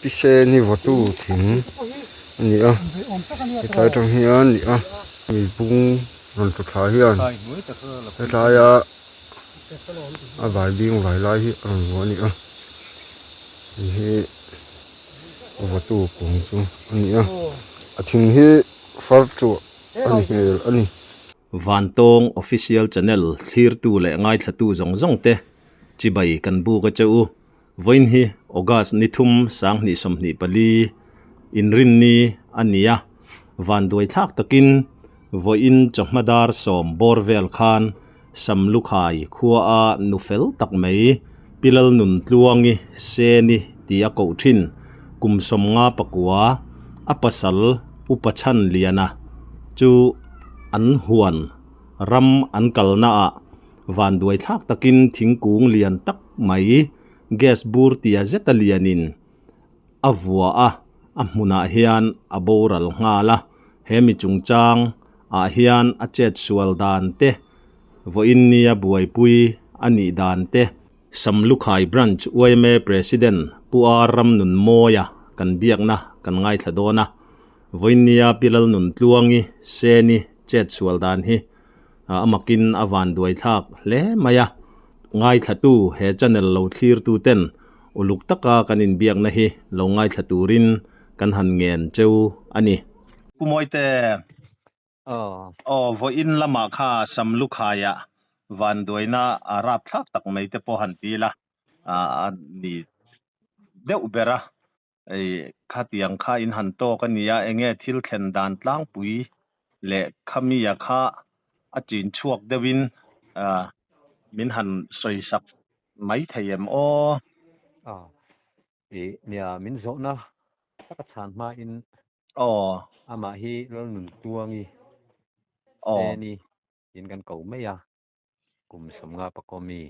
Pisen hi vawtu thing a ni a hetlai atang hian ni a mi bung rawn tlu thla hian helaia a vai bing vai lai hi a rawn vuah a ni a hei hi vawtu kung chu a ni a a thing hi far chu a ni hmel a ni. Vantawng Official Channel thlirtu leh ngaithlatu zawng zawng te chibai kan buk a che u. Vawiin hi August ni thum sanghnih 24 inrinni a ni a, vanduai thlak takin vawiin chawhma dar sawm bawr vel khan Samlukhai khua a nu fel tak mai Pilal nun tluangi Seni ti a koh thin kum 50 pakua a pasal Upa Chhan Liana chu an huan ram an kalna ah vanduai thlak takin thingkung lian tak mai gas bur tia zeta lianin a vua a, a hmunah hian a boral nghal a, he mi chungchang ah hian a chet sual dan te, vawiin nia buaipui a nih dan te, Samlukhai Branch yma President Pu R Ramnunmawia kan biakna kan ngaithla dawn a, vawiin nia Pi Lalnuntluangi Seni chet sual dan hi a makin a vanduai thlak hle mai a, ngaithlatu he channel lo thlirtu ten uluk taka kan inbiakna hi lo ngaithla turin kan han ngen cheu a ni. Pu Mawite, aw vawiin lamah kha Samlukhaiah vanduaina a rapthlak tak mai te pawh han ti ila a ni deuh ber a. Ei, khatiang kha in han tawk a nia, enge thil thlen dan tlangpui leh khamia kha a chin chhuak deuhin min han sawi sak mai thei em aw? A, i nia, min zawhna taka chhan hmain Aw. Amah hi Lalnuntluangi Aw. Seni in kan ko mai a. Kum 50 pakawmi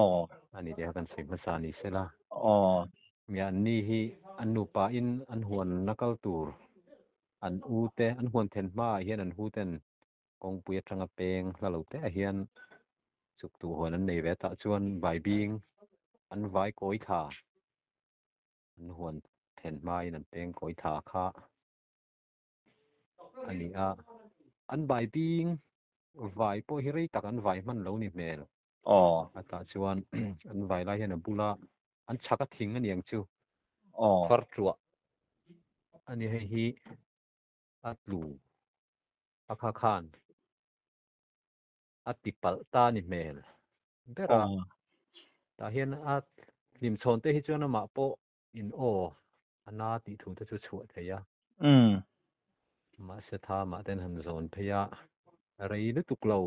Aw. A ni tih kha kan sawi hmasa ni sela. Aw. Mia an ni hi an nupa in an huan na kal tur an u te an huan then hma ah hian an hu ten kawngpui atanga peng hla lo te ah hian chuk tu huan an nei ve tah chuan vai bing an vai kawi thla an huan then hma in an peng kawi thla kha a ni a, an bai bing vai pawh hi rei tak an vai hman lo ni hmel. Aw. A tah chuan an vai lai hian a bula an chhak a thing a niang chu. Aw. Far tluah a ni hei hi a tlu a kha khan a ti palh ta ni hmel ber a. Aw. Tah hian a hlimchhawn te hi chuan amah pawh In aw a na tih thu te chu chhuah thei a. Mahse tha mah ten han zawn phei a, rei lutuk lo.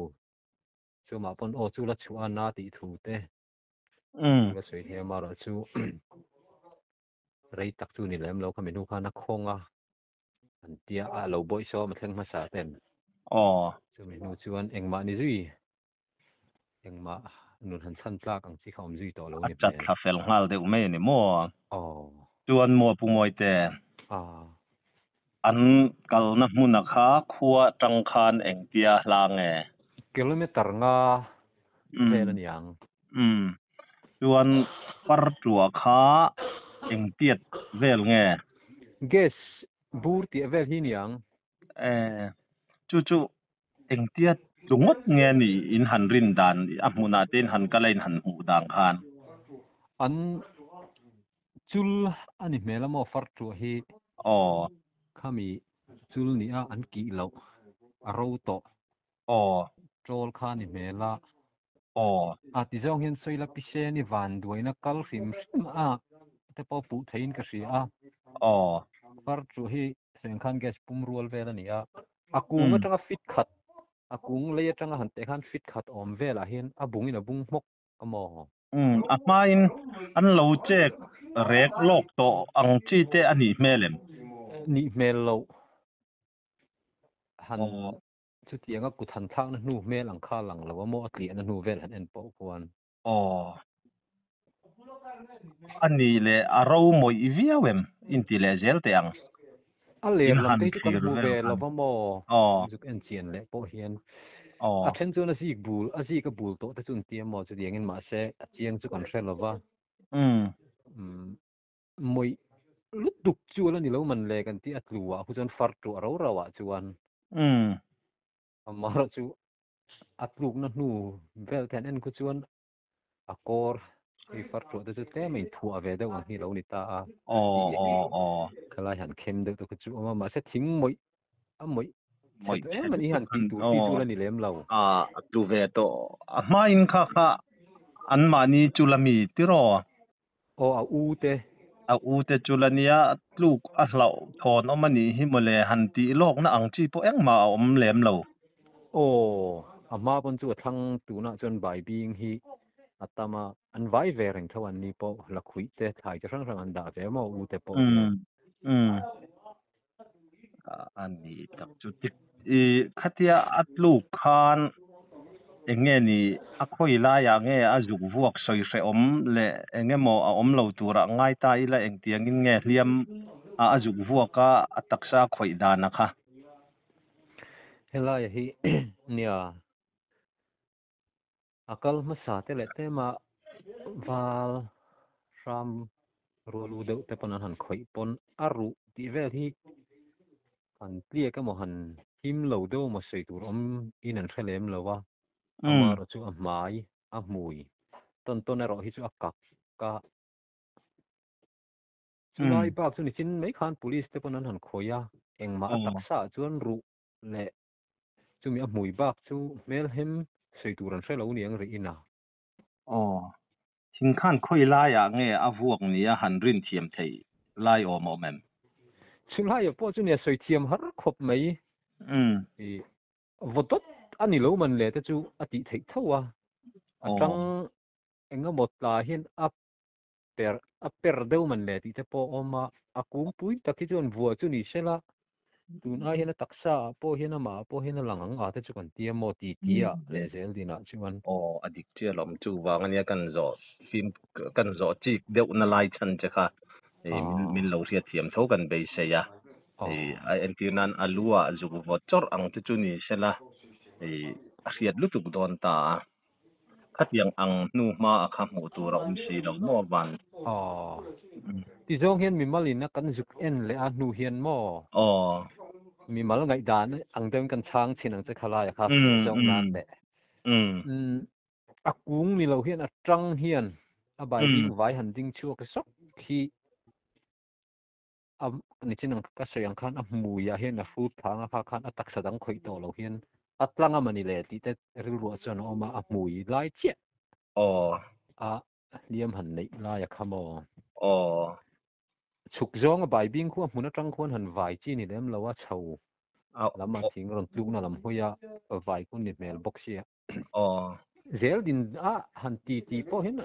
Chu mah pawn aw chu la chhuah a na tih thu te chu la sawi thei a, amaherawh chu rei tak chu ni lem lo khami hnu khan a khawng a, an tia a lo bawih sawm a thleng hmasa ten. Chumi hnu chuan engmah ni zui Engmah nun han chhan tlak ang chi kha awm zui tawh lo a ni hmel. A chat thla fel nghal deuh mai a ni maw? Aw. Chuan maw Pu Mawite? Aw. An kalna hmuna kha khua atang khan engtia hla nge? Kilometer nga vel a ni ang. Umm. Chuan Partua kha engtiat vel nge? Gas bur tih vel hi ni ang. Eh, chu chu Engtia tlu ngawt nge ni in han rin dan, a hmunah te in han kal a in han hmuh dan khan? An chul a ni hmel a maw far tuah hi? Aw. Khami chul nih a an kih loh a ro tawh. Aw. Ṭawl kha a ni hmel a. Aw. A ti zawng hian Sawila Piseni van duaina kal hrim hrim a te pawh puh theiin ka hria a. Aw. Far tuah hi seng khan gas pum rual vel a ni a. A kung atanga fit khat, a kung lei atanga han teh khan fit khat awm velah hian a bungin a bung hmawk a maw? Umm, a hmain an lo chek rek lawk tawh ang chi te a nih hmel em? Nih hmel loh. Han chutianga kut han thlakna hnu hmel ang kha lang lo a maw? A tliahna hnu vel han en pawh khuan. Aw. A nih leh a ro mawih viau em? Inti leh zel teh ang. A ler In lam han te hi chu kan thlir hmu vel ve khan. lo va maw? Aw. Zuk en chian leh pawh hian. Aw. A then chuan a zik bul, a zik a bul tawh te chu an ti a maw? Chutiangin mahse a chiang chu kan hre lo va. Umm. Umm. Mawih. Lutuk chu a la ni lo man le kan tih a tlu ah khu chuan far tuah ro ro ah chuan amaherawh chu a tlukna hnu vel te han en khu chuan a kawr hei far tuah te chu tlem a inthuah ve deuh ang hi a lo ni ta a khalai han khem deuh te khu chu a awm a mahse thing mawih a mawih mawih chhe em a ni han tih tur chi chu la ni lem lo. A tlu ve tawh a hmain kha kha anmahni chu la mi tiraw? Aw a u te. A u te chu la nia, tluk a hlauh thawn awm a nih hi mawle, han tih lawkna ang chi pawh engmah a awm lem lo. Aw, a hma pawn chu a thlang tunah chuan bai bing hi a tam a, an vai ve reng tho an ni pawh, lakhuih te, thlai chi hrang hrang an dah ve maw u te pawh hian. Umm, A ni tak chu tik i khatia a tluk khan eng nge ni a khawi laiah nge a zuk vuak sawi hrehawm leh eng emaw a awm lo turah ngai ta ila engtiangin nge hliam a a zuk vuak a a taksa khawih dan a kha. Helai hi nia A kal hmasa te leh tlema val hram rual u deuh te pawn an han khawih pawn a ruh tih vel hi han tliak emaw han him lo deuh emaw sawi tur awm in an hre lem lo a, amaherawh chu a hmai a hmui tawn tawn erawh hi chu a kak a. Chulai bak chu nichin mai khan police te pawn an han khawih a, engmah a taksa ah chuan ruh leh Chumi a hmui bak chu hmelhem sawi tur an hre lo niang rih in a. Aw. Thing khan khawi laiah nge a vuak nia han rin thiam theih lai awm a awm em? Chu laiah pawh chu nia sawi thiam har khawp mai. I vaw dawt a ni lo man le te chu a tih theih tho a. A tang eng emaw tla hian a per a per deuh man le tih te pawh a awm a, a kungpui tak hi chuan vuah chu ni sela, tun ai hian a taksa ah pawh hian amah ah pawh hian a lang ang a te chu kan tia maw ti ti ah leh zel din ah chuan. Aw a dik chiah lawm chu vang ania kan zawh fim kan zawh chik deuh na lai chhan che kha hei min lo hriat thiam tho kan beisei a, hei a entir nan a lu ah zuk vawt chawrh ang te chu ni sela hei a hriat lutuk dawn ta a. Khatiang ang hnu hma a kha hmuh tur a awm si lo maw van? Aw. Ti zawng hian mimal in a kan zuk en leh a hnu hian maw? Aw. Mimal ngaihdan ang deuhin kan chhang thin ang che khalai a kha zawng nan leh. Umm. A kung ni lo hian a tang hian a bai ding vai han ding chhuak zawk hi a nichin ang ka sawi ang khan a hmuiah hian a hrut phang a kha khan a taksa dang khawih tawh lo hian a tlang a mani le tih te rilruah chuan a awm a, a hmui lai chiah Aw. a hliam han neih lai a kha maw? Aw. Chhuk zawng a bai bing khu a hmun atang khuan han vai chi ni lem lo a chho lam a thing rawn tlukna lam hawi a vai khu ni hmel bawk sia. Aw. Zel din a han ti tih pawh hian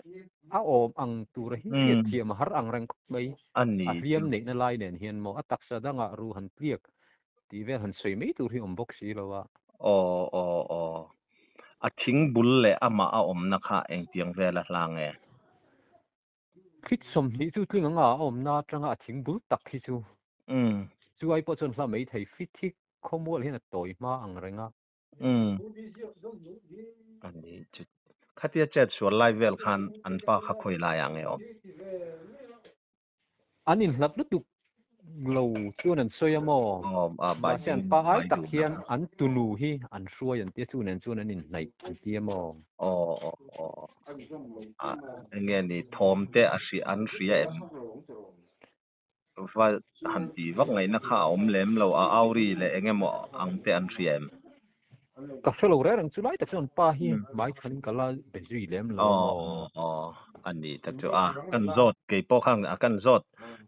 a awm ang tura hi hriat thiam a har ang reng khawp mai. A ni. A hliam neihna lai nen hian maw a taksa dangah ru han tliak tih vel han sawi mai tur hi awm bawk si lo a. Aw aw aw. A thing bul leh amah a awmna kha engtiang vel a hlang e? Thlit 20 chu tling anga a awmna atanga a thing bul tak hi chu. Chu ai pawh chuan hla mai thei fit hi khawmual hian a tawi hma ang reng a. Umm. Ani chu khatia chet sual lai vel khan an pa kha khawi lai ah nge awm? An inhlat lutuk lo chuan an sawi a maw? Mahse an pa ai tak hian an tunu hi an hruai an tia chu nen chuan an inhnaih an tia maw? Aw aw aw. Enge ni thawm te a hria an hria em? Va han tih vak ngaihna kha a awm lem lo, a auri leh eng emaw ang te an hria em? Ka hre lo reng reng chu lai tak chuan pa hi hmai chhanin ka la be zui lem lo a maw? Aw aw a ni ta chu a, kan zawt kei pawh khan a kan zawt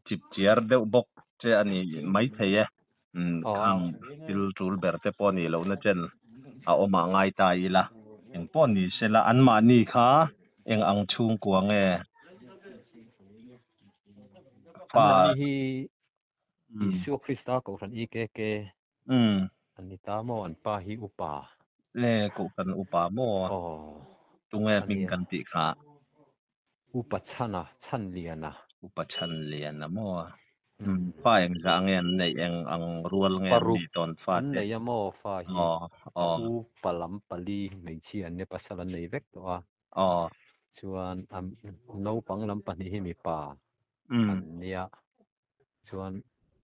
chip chiar deuh bawk che a ni maithei e, khang thil tul ber te pawh nih lohna chen a awm ah ngai ta ila, eng pawh ni sela anmahni kha eng ang chhungkua nge? Fa hi Isua Krista Kohhran EKK an ni ta maw? An pa hi upa. Le Kohhran upa maw? Tunge hming kan tih kha? Upa Chhana, Chhanliana. Upa Chhanliana maw? Fa engzah nge an neih eng ang rual nge an nih tawn fa te? An nei a maw fa hi? A upa lam pali hmeichhia an nia pasal an nei vek tawh a. Aw. Chuan a naupang lam pahnih hi mipa an nia. Chuan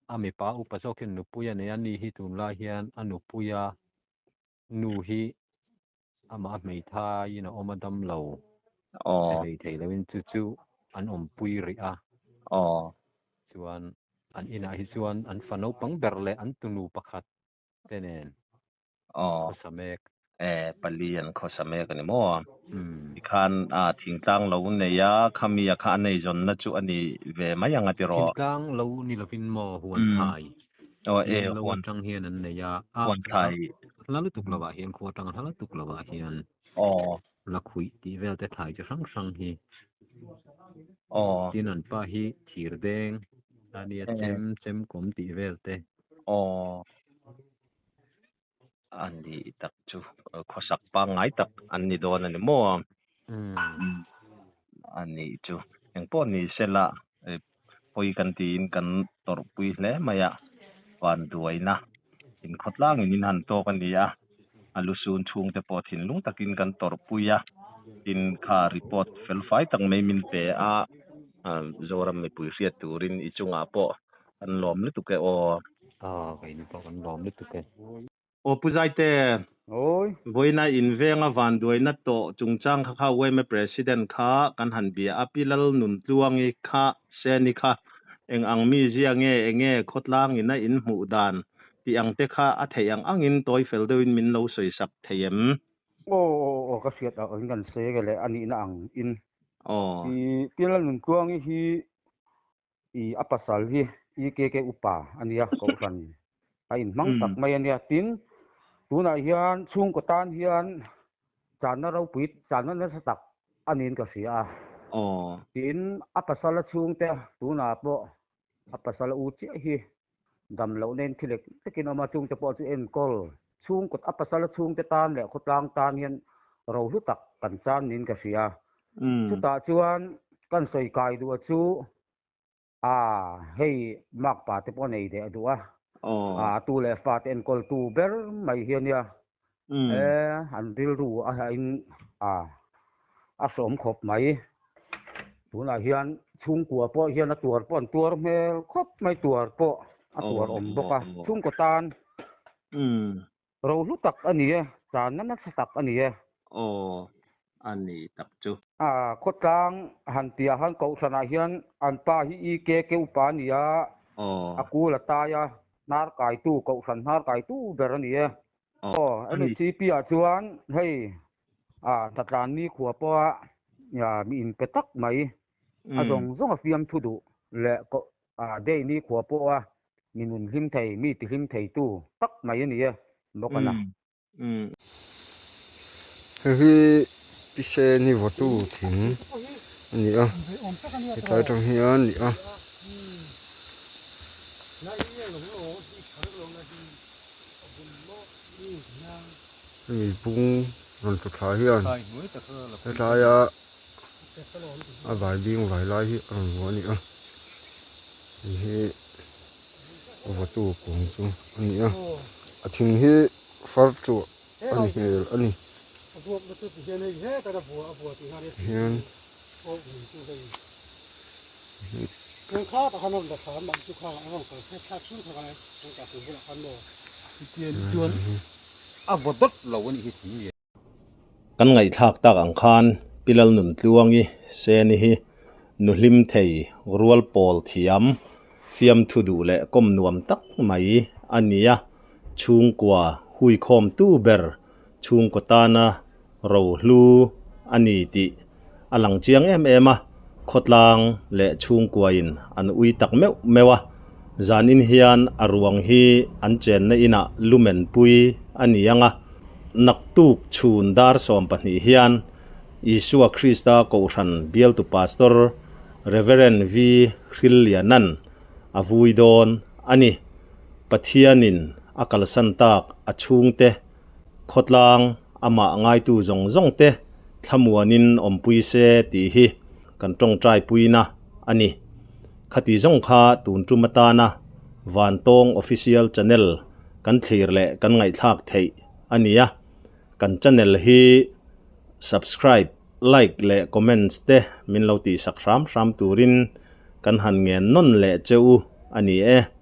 a mipa upa zawk hian nupui a nei a, ni hi tunlai hian a nupuia nu hi amah a hmeithaiin a awm a dam lo che hlei thei loin chu chu an awmpui rih a. Chuan an inah hi chuan an fa naupang ber leh an tunu pakhat te nen khawsa mek. E, pali an khawsa mek a ni maw? Tikhan thingtlang lo nei a, khamia kha a nei zawnna chu a ni ve mai ang a tiraw? Thingtlang lo ni lovin maw huan thlai leng lo atang hian an nei a, a hla lutuk lovah hian khua atanga hla lutuk lovah hian lakhuih tih vel te thlai chi hrang hrang hi tin an pa hi thir deng a nia chem chem kawm tih vel te. A nih tak chu khawsak pangngai tak an ni dawn a ni maw? A nih chu engpawh ni sela pawi kan tiin kan tawrhpui hle mai a, vanduaina inkhawtlangin in han tawk a ni a, a lusun chhungte pawh thinlung takin kan tawrhpui a, tin kha report felfai tak mai min pe a, Zoram mipui hriat turin i chungah pawh Kan lawm lutuk e aw. Aw keini pawh kan lawm lutuk e. Aw Pu Zaite, Awi. Vawiina invenga vanduaina tawh chungchang kha kha yma President kha kan han bia a, Pi Lalnuntluangi kha Seni kha eng ang mizia nge enge khawtlangin a inhmuh dan tih ang te kha a theih ang angin tawi fel deuhin min lo sawi sak thei em? Aw aw aw ka hriat ang in kan sawi ege leh a nihna ang in. Aw. I Pi Lalnuntluangi hi I a pasal hi EKK upa a nia, kohhran a inhmang tak mai a nia. Tin, tunah hian chhungkaw tan hian channa ropui, channa nasa tak a niin ka hria a. Tin, a pasala chhungte tunah pawh a pasala u chiah hi dam loh nen thi lek lekin a awm a, chungte pawh chu enkawl chhungkaw a pasala chhungte tan leh khawtlang tan hian rohlu tak kan chan niin ka hria. Chutah chuan kan sawi kai duh a chu a hei makpa te pawh a nei deh duh a, a tu leh fa te enkawl tu ber mai hi a nia. E an rilru a in a a hrawm khawp mai. Tunah hian chhungkua pawh hian a tuar pawh an tuar hmel khawp mai tuar pawh a tuar awm bawk a chhungkaw tan. Rohlu tak a ni e, channa nasa tak a ni e. Aw, a ni tak chu. A khawtlang han tihah khan Kohhranah hian an pa hi EKK upa a ni a, a kul a tai a, hnar kaitu, Kohhran hnar kaitu ber a ni e. Aw, MHCP ah chuan hei a Tlatlan ni khua pawha mi inpe tak mai, a zawng zawng a fiamthu duh leh A day ni khua pawha mi nun hlim thei, mi ti hlim theitu tak mai a ni e, bawk a na. Hei hi Piseni vawtu thing a ni a, hetlai atang hian a ni a. Hemi bung rawn tlu thla hian helaia a vai bing vai lai hi a rawn vuah a ni a hei hi a vawtu kung chu a ni a a thing hi far chu a ni hmel a ni hian Kan ngaihthlak tak ang khan Pi Lalnuntluangi Seni hi nu hlim thei rual pawl thiam fiamthu duh leh kawm nuam tak mai a ni a, chhungkua huikhawmtu ber chhungkaw tana rohlu a ni tih a lang chiang em em a, khawtlang leh chhungkuain an ui tak meuh meuh a, zanin hian a ruang hi an chenna inah lumen pui a ni ang a, naktuk chhun dar 12 hian Isua Krista Kohhran bialtu Pastor Rev. V. Hrillianan a vui dawn a ni. Pathianin a kalsan tak a chhungte Khawtlang amah ngaitu zawng zawng te thlamuanin awmpui se tih hi kan tawngtai puina a ni. Khati zawng kha tun tum atana Vantawng Official Channel kan thlir leh kan ngaihthlak theih a ni a. Kan channel hi subscribe, like leh comments te min lo tihsak hram hram turin kan han ngen nawn leh che u. a ni e.